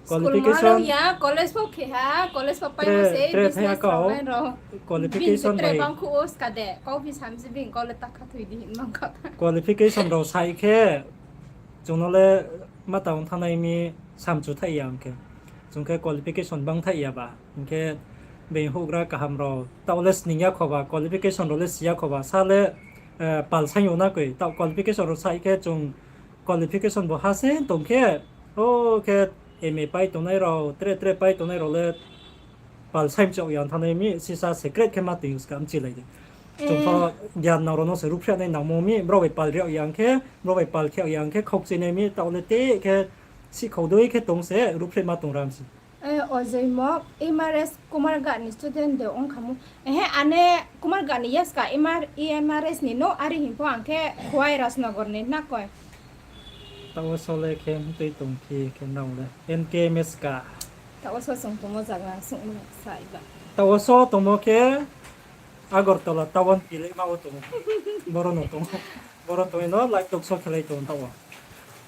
Qualification ya, college pho khe ha, college pho pai tre, se tre business thaiha kau, rao nai rao. Qualification bini tre bai bangkhu o ska de, kau phi sam se bini kau le ta kha thoi di hin mang kha. Qualification rao sai khe, chung no le ma tang thanng nai mi samchu thaih ya hing khe. Chung khe qualification bang thaih ya ba, hing khe Being houhgra kaham rao, taoh le sning ya khoba, qualification rao le si ya khoba, sa le, eh, pal saing yo na koi, taoh qualification rao sai khe chung qualification bo ha se tong khe, o khe M A pai tongnai rao, tre tre pai tongnai rao le pal saing chouh yang thanngnai mi, sisa secret khe ma tong ska mchilai di. Chung pho gyan nang rao no se ruhphreh nai nangmo mi, brao bai pal ri yag yang khe, brao bai pal khe yag yang khe, khaukchinai mi, taoh le te khe, sihkhau dei khe tong se, ruhphreh ma tong ram se. Eh, Ojoimo, M R S Kumarghat ni student de ong kha mo. Ehe, ane Kumarghat ni yaska M R, M R S ni no, are hing pho ang khe Khowai Rajnagar ni na koi. Taoh wo so le khe mtui tong phi khe nrao le. N K Meska. Taoh wo so sung tongmo zaga sung no sai ba. Taoh wo so tongmo khe Agartala town pilema wo tong. Boro no tong. Boro tong no live talk show khelai tong taoh wo.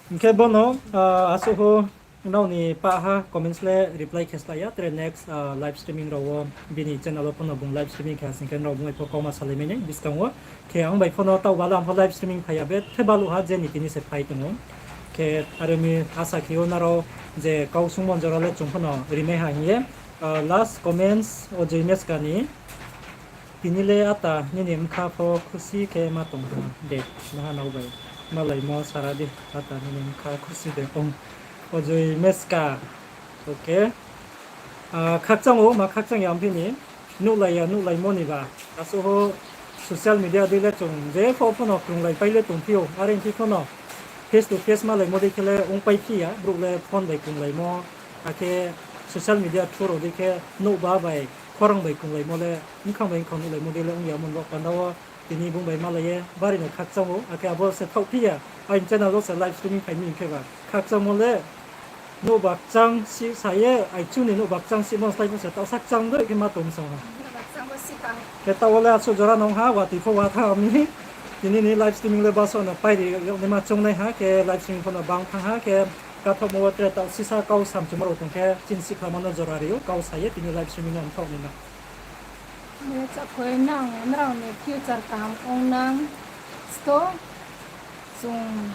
Hing khe bono, ah, asuh ho nrao ni pah ha comments le reply khe slái ya, tre next, ah, live streaming rao wo bini channel wo pho no bung live streaming khe ha sing khe nrao bung bai pho kauma salai mai nai buskang wo. Khe ang bai pho no taoh bala ang pho live streaming phai ya be, the baluh ha je ni tini se phai tong ou. Khe are mi asa khe ou nrao je kau sungmo jora le chung pho no rimai ha hing ye, ah, last comments Ojoi Meska ni. Tini le ata nini bkha pho khusi khe ma tong ha de, naha nao bai malaimo sara di, ata nini bkha khusi de ong. Ojoi Meska, okay. Ah, khakchang ou, ma khakchang ya phi ni, nuhlai ya, nuhlaimo ni ba. Asuh ho social media dei le chung je pho pho no krunglai pai le tong phi ou, are phi pho no face to face malaimo dei khe le ongpai phi ya, brouh le phone bai krunglaimo, akhe social media through rao dei khe nouhba bai khorang bai krunglaimo le, bkhang bai bkhang nuhlaimo dei le ong ya mo ni baoh panda wo, tini bung bai malai ye, bari no khakchang ou, akhe abo se thaoh phi ya, aini channel wo se live streaming phai mi hing khe ba, khakchangmo le, nouhba kchang si sa ye, aichu ni nouhba kchang simo slái pho se taoh sa kchang dei khe ma tong song ha. Khe taoh wo le asuh jora nong ha, watoi pho wa thanng mi. Tini ni live streaming le basuh no pairi yag naima choungnai ha, khe live streaming pho no bang thanng ha, khe kathaohmo wo tre taoh sisa kau samchumo rao tong khe chini sihkhla ma no jora ri ou, kau sa ye tini live streaming no mthaoh nai na. Chakhoi nang, nrao ni future kaham ong nang, sto, chung,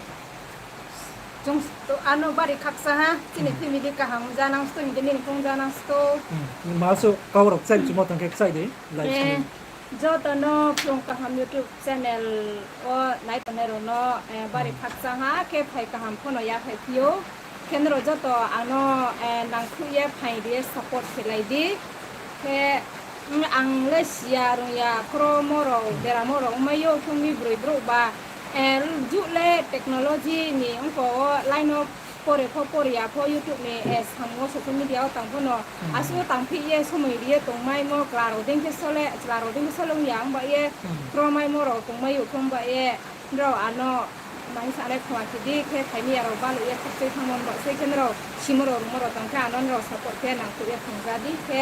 chung sto, ano bari khakchang ha, chini family kaham ja nang sto, hing khe nini phung ja nang sto. Ma suh kau rao kchai chumo tong khe kchai di, live streaming. Joto no Phrung Kaham YouTube channel wo nai tongnai rao no, eh, bari khakchang ha, khe phai kaham pho no ya phai phi ou. Khe nrao joto ang no, eh, nangkhruh ye phai ri ye support khelai di. Khe, mm, ang le si ya, rung ya, kromo rao, deramo rao ongmai ou, khe ong mi broi brouh ba, eh, juh le technology ni ongkha wo line wo pore pho, pore ya pho, YouTube ni, eh, samung wo social media wo tang pho no, asuh wo tangphi ye somoi ri ye tongmaimo, chla rao dei khe so le, chla rao dei khe so le ong ya, ong ba ye, kromaimo rao tongmai ou, khe ong ba ye, nrao ano, ma hing sa nai khoma khe di, khe phai mi ya rao baluh ye, khakchai thanngmo ni baoh sei khe nrao, simo rao, rungmo rao tong khe ano nrao support khe nangkhruh ye thanng ja di, khe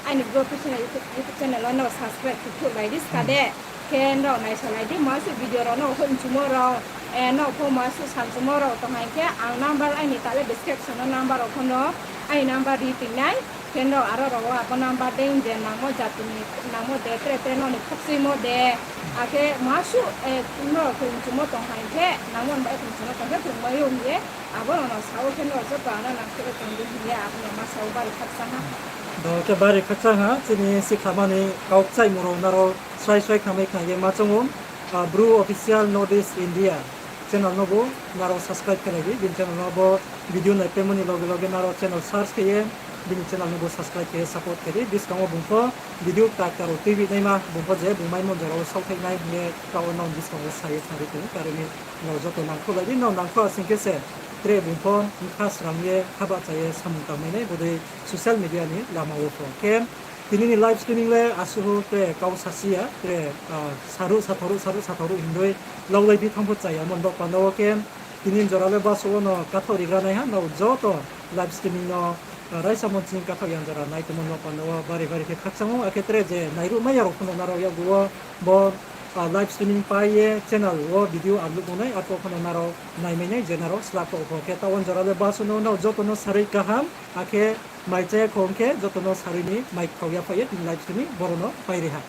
aini Bru Official YouTube, YouTube channel wo nrao subscribe khe khruhlai di ska de. Khe nrao naisalai di, ma suh video rao no hoih mchumo rao, eh, no pho ma suh samchumo rao tong hai khe ang number aini tale description no number rao pho no, aini number ri ting nai, khe nrao aro rao wo abo number dei je nangmo jati ni nangmo de, tre tre no ni khakchuimo de, akhe ma suh, eh, nrao hoih mchumo tong hai khe, nangmo ni bai hoih mchumo tong khe krungmai ou hing ye, abo rao no sa ou khe nrao joto ano nangkhruh ye tong di hing ye, abo no ma sa ou bari khakchang ha. Do khe bari khakchang ha, chini sihkhla ma ni kau kchaimo rao nrao srai srai khnamai khna ye ma choung ou, ah, Bru Official North East India channel no bo nrao subscribe khe lai di, bini channel no bo video nai paimo ni loge loge nrao channel search khe ye, bini channel no bo subscribe khe ye support khe di, buskang wo bung pho video kta kta rao tuibi naima, bung pho je bung maimo jora wo saohthaih nai hing ye taoh wo nrao buskang wo sa ye thanng ri tong ou, kare mi nrao joto nangkhruh lai di, nrao nangkhruh sing khe se tre bung pho bkha sram ye, haba cha ye samung tangmai nai, bodei social media ni lama wo pho. Khe tini ni live streaming le asuh tre kau sasi ya, tre, ah, saruh satharuh, saruh satharuh hingdoi laulai bi thanng pho cha ya mo ni baoh panda wo khe tini ni jora le basuh wo no kathaoh rigra nai ha, nrao joto live streaming no, ah, raisa mo chini kathaoh yang jora nai tongmo ni baoh panda wo bari bari khe khakchang ou, akhe tre je nairuh mai ya rao pho no nrao yakgu wo bo, ah, live streaming pai ye channel wo video upload ong nai, arphuh pho no nrao naimai nai je nrao slap tong pho. Khe taoh wo ni jora le basuh no nrao joto no sarui kaham, akhe mai chaya khong khe joto no sarui ni mai kthao ya phai ye tini live streaming boro no pai ri ha.